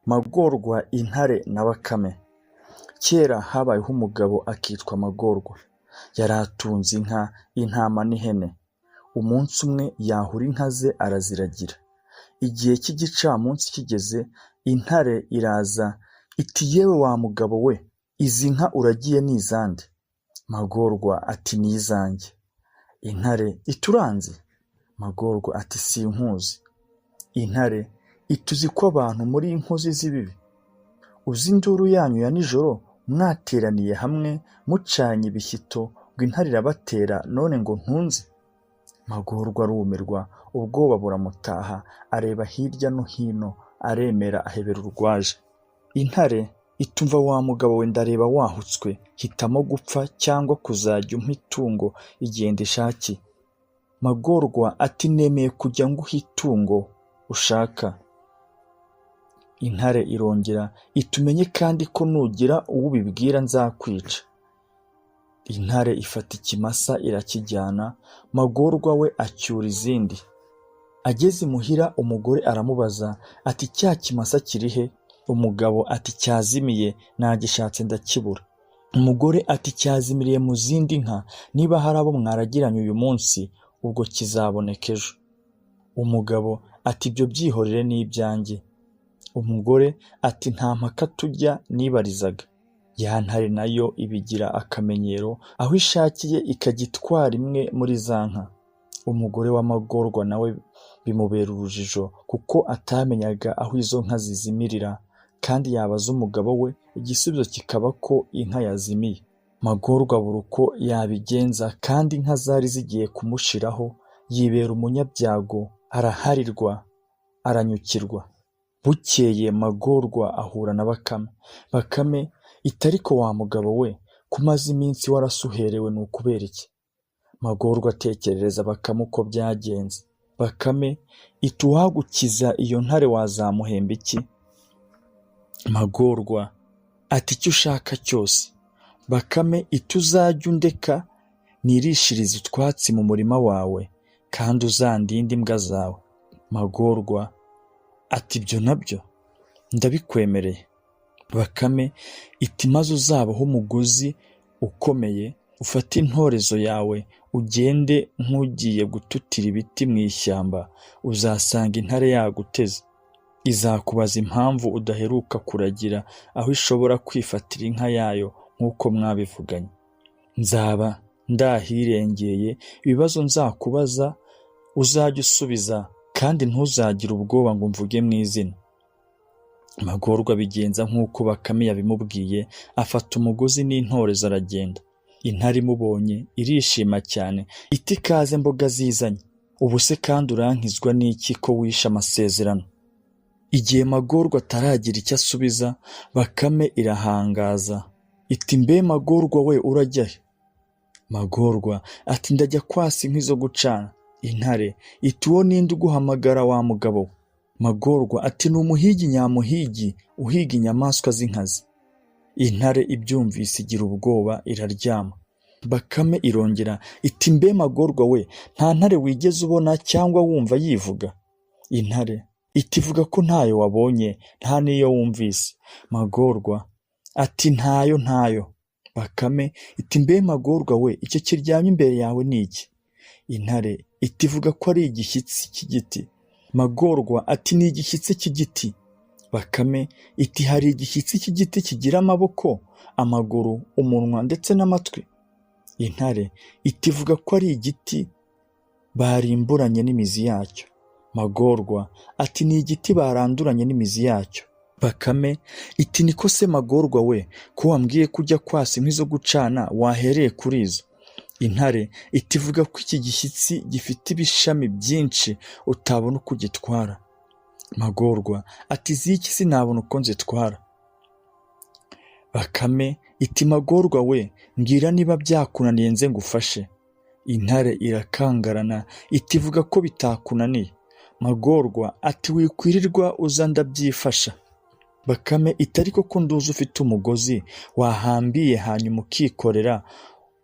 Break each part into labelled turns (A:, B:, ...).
A: Magorwa, intare na Bakame. Kera habayeho umugabo akitwa Magorwa. Yari atunze inka, intama n'ihene. Umunsi umwe yahura inka ze araziragira. Igihe cy'igicamunsi kigeze, intare iraza iti: "Yewe wa mugabo we, izi nka uragiye ni izande?" Magorwa ati: "Ni izanjye." Intare iti: "Uranzi?" Magorwa ati: "Sinkuzi." Intare iti: "Uzi ko abantu muri inkozi z'ibibi? Uzi induru yanyu ya nijoro mwateraniye hamwe mucanye ibishyito ngo intare irabatera, none ngo ntunze?" Magorwa arumirwa, ubwoba buramutaha, areba hirya no hino, aremera ahebera urwaje. Intare iti: "Umva wa mugabo we, ndareba wahutswe, hitamo gupfa cyangwa kuzajya umpa itungo igihe ndishakiye." Magorwa ati: "Nemeye kujya nguha itungo ushaka." Intare irongera iti: "Umenye kandi ko nugira uwo ubibwira nzakwica." Intare ifata ikimasa irakijyana, Magorwa we acyura izindi. Ageze imuhira, umugore aramubaza ati: "Cya kimasa kiri he?" Umugabo ati: "Cyazimiye, nagishatse ndakibura." Umugore ati: "Cyazimiriye mu zindi nka, niba hari abo mwaragiranye uyu munsi, ubwo kizaboneka ejo." Umugabo ati: "Ibyo byihorere, ni ibyanjye." Umugore ati: "Nta mpaka tujya nibarizaga." Ya ntare nayo ibigira akamenyero, aho ishakiye ikajya itwara imwe muri za nka. Umugore wa Magorwa nawe bimubera urujijo, kuko atamenyaga aho izo nka zizimirira, kandi yabaza umugabo we igisubizo kikaba ko inka yazimiye. Magorwa abura uko yabigenza, kandi inka zari zigiye kumushiraho, yibera umunyabyago, araharirwa, aranyukirwa. Bukeye Magorwa ahura na Bakame. Bakame iti: "Ariko wa mugabo we, ko umaze iminsi warasuherewe, ni ukubera iki?" Magorwa atekerereza Bakame uko byagenze. Bakame iti: "Uwagukiza iyo ntare wazamuhemba iki?" Magorwa ati: "Icyo ushaka cyose." Bakame iti: "Uzajye undeka nirishirize utwatsi mu murima wawe, kandi uzandinde imbwa zawe." Magorwa ati: "Ibyo nabyo ndabikwemereye." Bakame iti: "Maze uzabohe umugozi ukomeye, ufate intorezo yawe, ugende nk'ugiye gututira ibiti mu ishyamba. Uzasanga intare yaguteze. Izakubaza impamvu udaheruka kuragira, aho ishobora kwifatira inka yayo nk'uko mwabivuganye. Nzaba ndahirengeye, ibibazo nzakubaza uzajye usubiza, kandi ntuzagire ubwoba ngo mvuge mu izina." Magorwa abigenza nk'uko Bakame yabimubwiye, afata umugozi n'intorezo aragenda. Intare imubonye irishima cyane, iti: "Ikaze mboga zizanye! Ubu se kandi urankizwa n'iki ko wishe amasezerano?" Igihe Magorwa ataragira icyo asubiza, Bakame irahangaza iti: "Mbe Magorwa we, urajya he?" Magorwa ati: "Ndajya kwasa inkwi zo gucana." Intare iti: "Uwo ninde uguhamagara, wa mugabo we?" Magorwa ati: "Ni umuhigi nyamuhigi uhiga inyamaswa z'inkazi." Intare ibyumvise igira ubwoba, iraryama. Bakame irongera iti: "Mbe Magorwa we, nta ntare wigeze ubona cyangwa wumva yivuga?" Intare iti: "Vuga ko ntayo wabonye, nta n'iyo wumvise." Magorwa ati: "Ntayo, ntayo." Bakame iti: "Mbe Magorwa we, icyo kiryamye imbere yawe ni iki?" Intare iti: "Vuga ko ari igishyitsi cy'igiti." Magorwa ati: "Ni igishyitsi cy'igiti." Bakame iti: "Hari igishyitsi cy'igiti kigira amaboko, amaguru, umunwa ndetse n'amatwi?" Intare iti: "Vuga ko ari igiti barimburanye n'imizi yacyo." Magorwa ati: "Ni igiti baranduranye n'imizi yacyo." Bakame iti: "Niko se Magorwa we, ko wambwiye ko ujya kwasa inkwi zo gucana, wahereye kuri izo?" Intare iti: "Vuga ko iki gishyitsi gifite ibishami byinshi utabona uko ugitwara." Magorwa ati: "Ziki, sinabona uko nzitwara." Bakame iti: "Magorwa we, mbwira niba byakunaniye nze ngufashe." Intare irakangarana iti: "Vuga ko bitakunaniye." Magorwa ati: "Wikwirirwa uza, ndabyifasha." Bakame iti: "Ariko ko nduzi ufite umugozi wahambiye, hanyuma ukikorera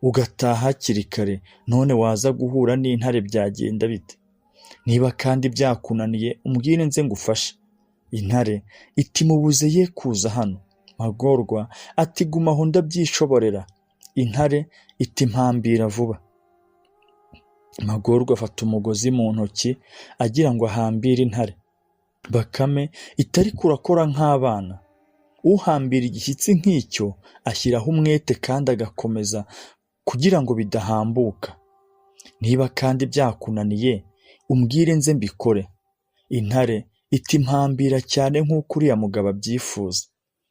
A: ugataha hakiri kare, none waza guhura n'intare byagenda bite? Niba kandi byakunaniye umbwire nze ngufashe." Intare iti: "Mubuze ye kuza hano." Magorwa ati: "Guma aho ndabyishoborera." Intare iti: "Mpambira vuba." Magorwa afata umugozi mu ntoki agira ngo ahambire intare. Bakame iti: "Ariko urakora nk'abana. Uhambira igishyitsi nk'icyo ashyiraho umwete kandi agakomeza kugira ngo bidahambuka. Niba kandi byakunaniye umbwire nze mbikore." Intare iti: "Mpambira cyane nk'uko uriya mugabo abyifuza."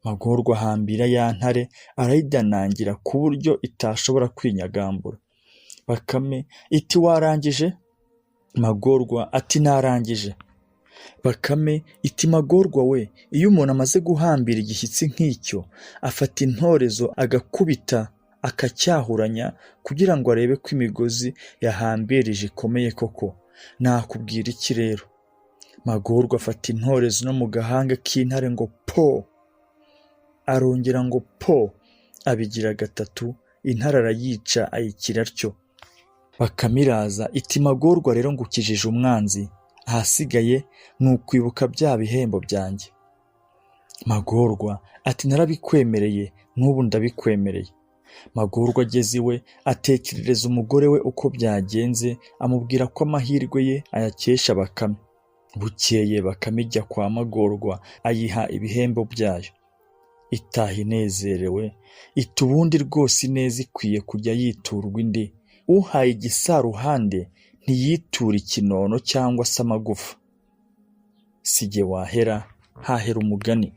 A: Magorwa ahambira ya ntare, arayidanangira ku buryo itashobora kwinyagambura. Bakame iti: "Warangije?" Magorwa ati: "Narangije." Bakame iti: "Magorwa we, iyo umuntu amaze guhambira igishyitsi nk'icyo afata intorezo agakubita akacyahuranya kugira ngo arebe ko imigozi yahambirije ikomeye koko. Nakubwira iki rero?" Magorwa afata intorezo no mu gahanga k'intare ngo po! Arongera ngo po! Abigira gatatu, intare arayica ayikira atyo. Bakame iraza iti: "Magorwa rero ngukijije umwanzi, ahasigaye ni ukwibuka bya bihembo byanjye." Magorwa ati: "Narabikwemereye, n'ubu ndabikwemereye." Magorwa ageze iwe atekerereza umugore we uko byagenze, amubwira ko amahirwe ye ayakesha Bakame. Bukeye Bakame ijya kwa Magorwa ayiha ibihembo byayo. Itaha inezerewe iti: "Ubundi rwose ineza ikwiye kujya yiturwa indi. Uhaye igisaruhande ntiyitura ikinono cyangwa se amagufa." Si jye wahera, hahera umugani.